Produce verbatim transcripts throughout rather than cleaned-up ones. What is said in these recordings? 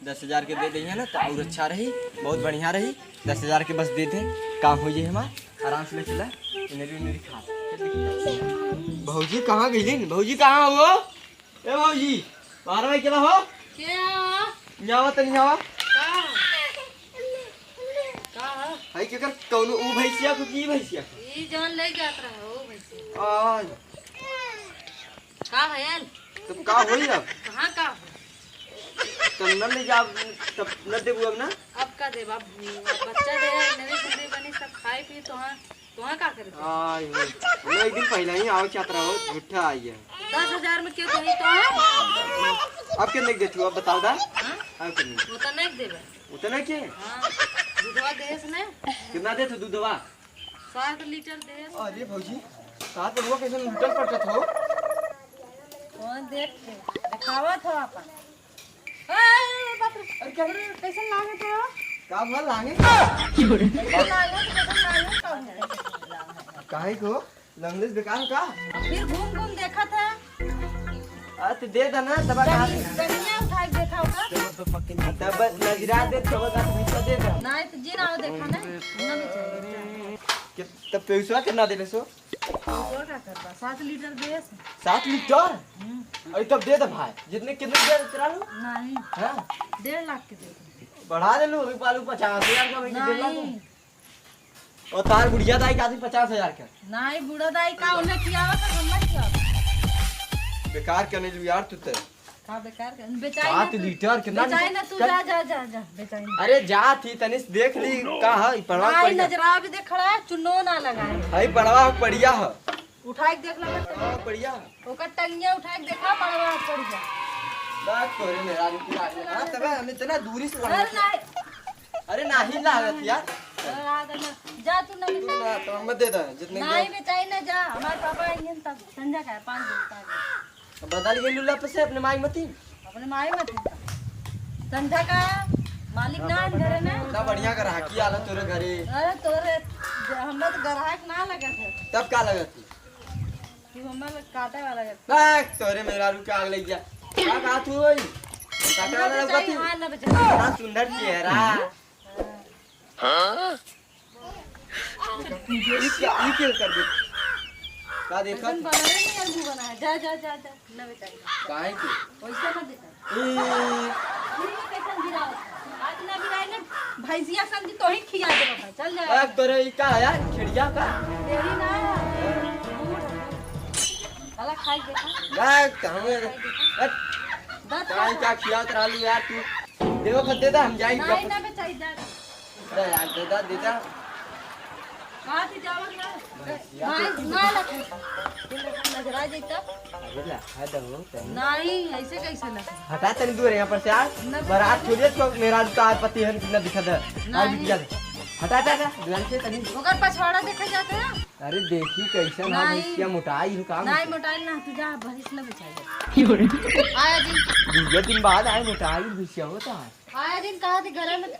दस हजार के दे देइहैं ना, तो और अच्छा रही, बहुत बढ़िया रही। दस हजार के बस दे दे, काम हो जाए हमार, आराम से ले चला, इन्हें भी, इन्हें भी खा। भौजी कहाँ गइलिन? भौजी कहाँ हो? ए भौजी, बाहर में केला हो? के हो? यहाँ आवा, तनी आवा। का? का हो? हई केकर कौनो ऊ भैंसिया को की भैंसिया को? ई जौन ले जात रहे, ओ भैंसिया। आ। का भयल? तब का होई अब? कहाँ का हो? तब न ले जा, तब न देबू अब ना? अब का देब? अब बच्चा दे, नवी जिंदगी बनी, सब खाई पी, तो हाँ। तोहा का करे के? आय हो, मैं एक दिन पहले ही आओ चाहत रहो, झूठा आई है। दस हजार में क्यों कही तो है? अब कितने के देती हो, अब बताओ दा। हाँ? अब कितने? उतना के देबे। उतना के? हाँ, दूधवा देस ने। कितना देत हो दूधवा? सात लीटर देस। अरे भौजी, सात लीटर कैसे लीटर पटत हो? कौन देख के? देखावा था आपन। अरे, बाप रे। अरे, क्या? अरे, कैसन लागत है हो? का भल लागे? कैसन लागत, कैसन लागत, का भल? काहे को? लंगलेस बेकार का? फिर घूम घूम देखत है। आ, तो दे दे ना, तब का? गनिया उठा के देखा होगा। तब नजरा दे, तब का पैसा दे दे। नहीं, तो जी ना हो देखा ना, ना बेचारे। कि-, तब पैसा कितना देले सो? तो का करबा? सात लीटर देस। सात लीटर? हम्म। अरे तब दे दे भाई, जितने, कितने दे दे तेरा लो? नहीं। हाँ? डेढ़ लाख के दे दे। बढ़ा दे लो, अभी पालू पचास हजार का, मैं डेढ़ लाख नहीं। और तार बुढ़िया दाई का आदमी पचास हजार का। नहीं, बूढ़ा दाई का उन्हें खियावा तो हम ना खियावा। बेकार करने लू यार तू तो। का बेकार कर? बेचाई ना सात तू। लीटर कितना बेचाई लीटर? ना तू, कर- जा, जा, जा, जा, बेचाई ना। अरे जा थी तनिस देख ली का है, ई पड़वा भाई पड़िया। नजरा भी देख खड़ा है, चुन्नो ना लगाए। भाई पड़वा पड़िया है। उठाई के देख ला बच्चा। पड़वा पड़िया। ओकर टंगिया उठाई के देखा, पड़वा पड़िया। बात तोरे मेरा भी पूरा है। हाँ, तब हम इतना दूरी से अरे लगा। नहीं। अरे नहीं लागत यार। अरे आ गया ना। जा तू ना तू ना, तो हम दे दे, जितने नहीं दे। बेचाई ना जा, हमारे पापा आएंगे तब संझा का है, पाँच बजे, पाँच बजे। बदल गई लूला पे से अपने माई मती। अपने माई मती। संझा का मालिक ना है घरे में। इतना बढ़िया ग्राहकी आला तोरे घरे। अरे तोरे, हमरा तो ग्राहक ना लगत है। तब का लगत है? तू हमरा लग काटे वाला है। बैक तोरे मेहरारू के आग लग जा। का कहा तू होई? काटे वाला ना लगत है? हाँ, ना बेचाई। इतना सुंदर चेहरा। हाँ। ई क्या, ई क्या कर दे? का देखत? ऐसन बनावे नहीं, आलू बनावे। जा, जा, जा, जा। ना बेचाई। काहे के? वैसे ना बेचाई। ए। ई कैसन गिरावत? आज ना गिराई ना, भैंसिया सन जी तोही खिया देबा भाई, चल जा। ए, तोरे ई का है यार, खिड़िया का? तेरी ना, बूढ़। साला खाई देखा। ना, हमें, हट। दस काहे का खियात रहलू यार तू? देवा फत दे दा, हम जाई नहीं, गप। ना बेचाई जा। दे यार, दे दा, दे दा। कहाँ से जावत ना? भैंसिया। भैंस ना लखे। नजरा जैता। अरे लखा दो, तनी। नहीं, ऐसे कैसे लखे? हटा तनी दूर यहाँ पर से आ। ना बारात बेचाई। थोड़ी है, तो मेरा तो आज पति है, ना दिखा दे। आज नहीं। बिटिया दे। हटा, हटा, हटा, दुआर से तनी। ओकर पछवाड़ा देखे जाते हैं? अरे देखी कैसन है नहीं। भैंसिया, मोटाई हो का? नहीं, मोटाई ना, तू जा, भैंस ना बेचाई। आया दिन। दूसरे दिन बाद आए, मोटाई भैंसिया होता है। आया दिन कहा थे घर में।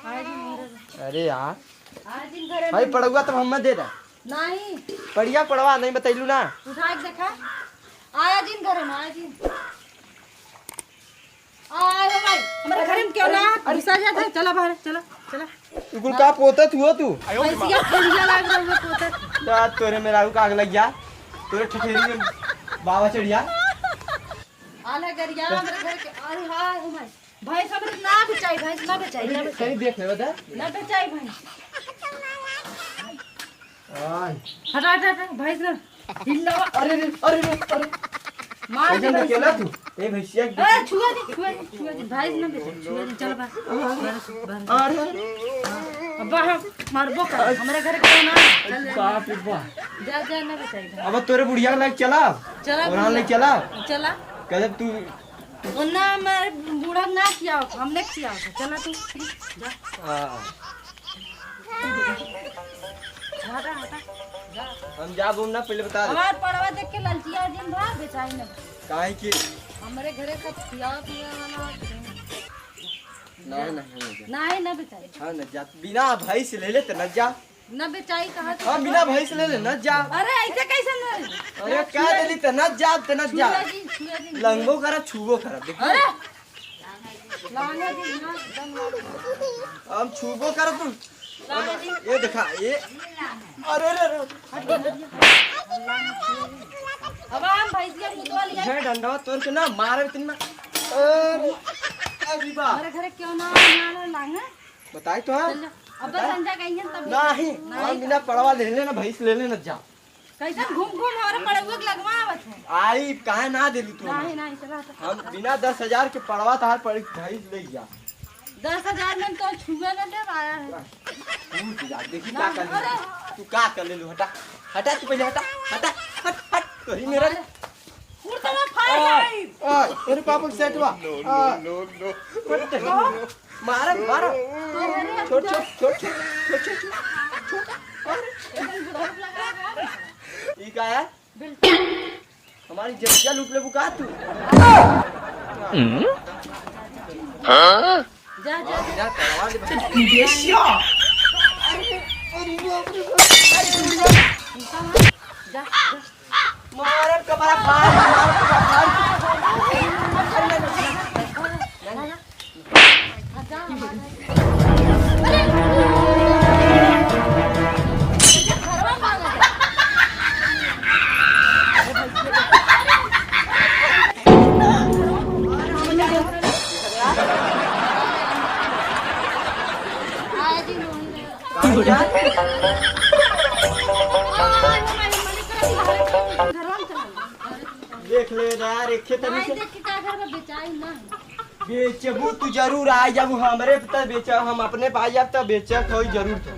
आया दिन घर में। अरे यार। आया दिन घर में। भाई पड़वा तो हम दे दा। नहीं। पड़िया पड़वा नहीं बतैलू ना। उठा के देखा। आया दिन घर में, आया दिन। आय हो भाई, हमारे घर में क्यों ना अरे, घुसा जाता है? चला बाहर, चला, चला। तू कुल का पोतत हुआ तू? भैंसिया खलिया लाग रहा है पोतत। ना तोरे मेहरारू का आग लग जा, तोरे ठठेरी में बाबा चढ़िया। आला गरिया हमारे घर के, अरे हाँ, ओ भाई, भैंस हमारे ना बेचाई, भैंस ना बेचाई, ना बेचाई। सही देख ले बता। ना बेचाई भैंस। आय। हटा, हटा, हटा, भैंस ना। हिलावा। अरे रे, अरे रे, अरे। मार दे ऐसे भैंस अकेला ना। तू? ए भैंसिया की ए, छुआ दे, छुआ दे, छुआ दे। भैंस ना बेचे, छुआ दे, चल बाहर। बाहर, बाहर। अरे, अरे। अब बाहर मारबो कर, हमरे घर के ना। चल जा। बाप रे बाप। जा, जा, ना बेचाई। अब तोरे बुढ़िया के लेके चला। चला और हाँ बुढ़िया। लेके चला। चला। कहे तू ओन्ना हमारे बूढ़ा ना खियाओ, हमने खियाओ। चला तू, जा। हाँ। हटा, हटा, जा। हम जाब हम ना, पहले बता दे। हमार पड़वा देख के ललचिया जिन भा बेचाई ना। काहे के? हमरे घरे सब खिया पिया वाला। नहीं, नहीं, नहीं। नहीं, ना बेचाई। हाँ, ना जा। बिना भैंस ले ले तो ना जा। ना बेचाई कहा तो हम बिना भैंस ले लेना जा। अरे ऐसे कैसे ना? अरे क्या देली तना जा, तना जा। छुआ जी, छुआ जी। लंगो करा, छुओ करा, देखो। अरे लाने दी ना, दम लाने दी। हम छुबो करत हूँ। लाने दी। ये देखा, ये। अरे, अरे, अरे। अब हम भैंसिया मुतवा लिया। ये डंडवा तोड़ के ना मारे इतना। अरे, अरे बा। हमारे घरे क्यों ना, ना, ना लांगे? बताई तो है। चल जा। अब बस अंजा गई है तब। नहीं, नहीं। हम बिना पड़वा ले लेना, भैंस ले लेना जा। कैसन घूम घूम हमारे पड़ुआ के लगवा आवत है? आई, काहे ना देली तू? नहीं, नहीं, चला तो। हम बिना दस हजार के पड़वा तहार पड़ी भैंस ले जा। दस हजार में तो छुए ना दे आया है। तू जा, देखी ना, का कर ले। अरे। तू का कर ले लू? हटा, हटा, तू पहले हटा, हटा, हट, हट, कहीं मेरा। अरे। कुर्ता में फाड़ ओए, आई। ओए, तेरे पापा के सेट बा। No, no, आ। No, no। मारा, मारा। छोड़, छोड़, छोड़, छोड़, छोड़, छोड़, छोड़। मारा। ई का है? हमारी जतिया लूट लेबू का तू? जा, जा। जा, करवा दे। अरे, अरे, बाप रे, बाप। जा, जा। मारब कबाड़ा फाड़, मारब कबाड़ा फाड़। देख ले यार, एक खेत में नहीं से देख के का करबा, बेचाई ना। बेचबू तू जरूर, आ जाबू हमरे पे, तब बेचब, हम अपने पे आ जाब, तब बेचब, कोई जरूर तो।